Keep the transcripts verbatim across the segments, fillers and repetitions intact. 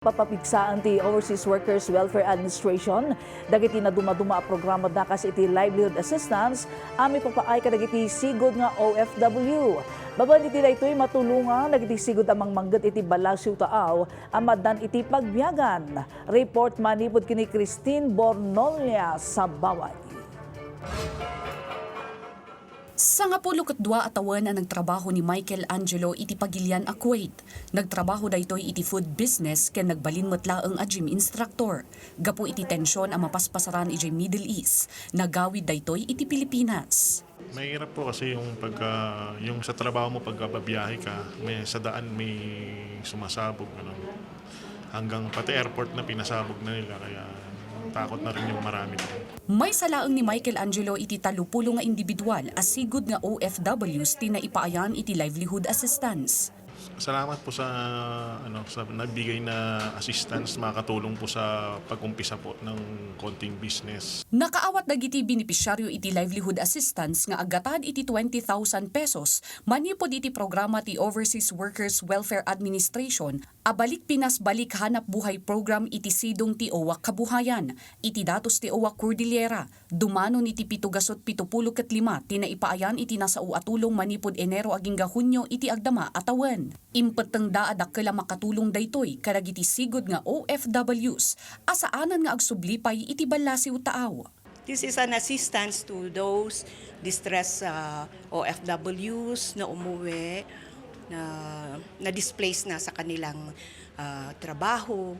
Papapigsaan ti Overseas Workers Welfare Administration dagiti nadumaduma a programada kas iti livelihood assistance a maipapaay kadagiti sigud nga O F W. Babaen iti daytoy, matulongan dagiti sigud a mangmangged iti ballasiw taaw a maaddan iti pagbiagan. Report manipud ken ni Christine Bornolia Sabaway. Sangapulo ket dua a tawen a nagtrabaho ni Michael Angelo iti pagilian a Kuwait. Nagtrabaho daytoy iti food business ken nagbalin met laeng a gym instructor. Gapu iti tension a mapaspasaran idiay Middle East, nagawid daytoy iti Pilipinas. Mahirap po kasi yung pagka, yung sa trabaho mo, pagka babiyahe ka, may sa daan may sumasabog, ano. Hanggang pati airport na pinasabog na nila, kaya takot na rin yung marami. Maysa laeng ni Michael Angelo iti tallopulo nga individual a sigud nga O F Ws ti naipaayan iti livelihood assistance. Salamat po sa, ano, sa nagbigay na assistance, makakatulong po sa pag-umpisa po ng konting business. Nakaawat dagiti benepisyaryo iti livelihood assistance nga aggatad iti twenty thousand pesos manipud iti programa ti Overseas Workers Welfare Administration a Balik Pinas Balik Hanapbuhay Program iti sidong ti O W A Kabuhayan. Iti datos ti O W A Cordillera, dumanon iti pito gasut pito pulo ket lima ti naipaayan iti nasao a tulong manipud Enero agingga Hunio iti agdama a tawen. Impettengda a dakkel a makatulong daytoy kadagiti sigud nga O F Ws a saanen nga agsubli pay iti ballasiw taaw. This is an assistance to those distressed, uh, O F Ws na umuwi, na na-displace na sa kanilang, uh, trabaho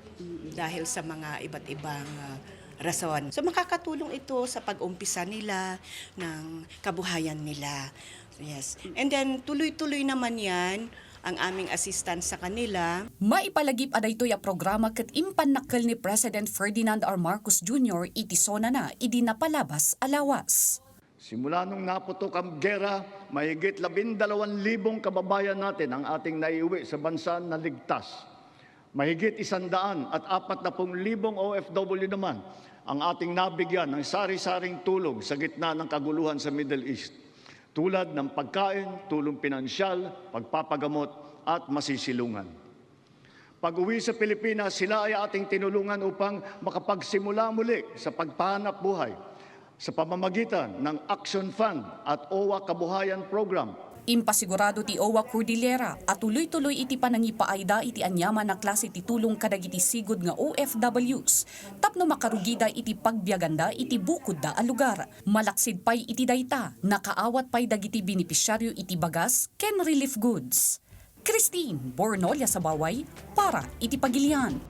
dahil sa mga iba't ibang, uh, rason. So, makakatulong ito sa pag-umpisa nila ng kabuhayan nila. Yes. And then, tuloy-tuloy naman yan ang aming assistance sa kanila. Maipalagip a daytoy a programa ket impannakkel ni President Ferdinand R. Marcos Junior iti sonana idi napalabas a lawas. Simula nung naputok ang gera, mahigit labindalawang libong kababayan natin ang ating naiuwi sa bansa na ligtas. Mahigit isandaan at apat na pung libong O F W naman ang ating nabigyan ng sari-saring tulong sa gitna ng kaguluhan sa Middle East, tulad ng pagkain, tulong pinansyal, pagpapagamot, at masisilungan. Pag-uwi sa Pilipinas, sila ay ating tinulungan upang makapagsimula muli sa pagpahanap buhay sa pamamagitan ng Action Fund at O W A Kabuhayan Program. Impasigurado ti O W A Cordillera a tuloy-tuloy iti panangipaayda iti aniaman a klase ti tulong kadagiti sigud nga O F Ws tapno makarugida iti pagbiaganda iti bukodda a lugar. Malaksid pay iti dayta, nakaawat pay dagiti benepisyaryo iti bagas ken relief goods. Christine Bornolia Sabaway para iti Pagilian.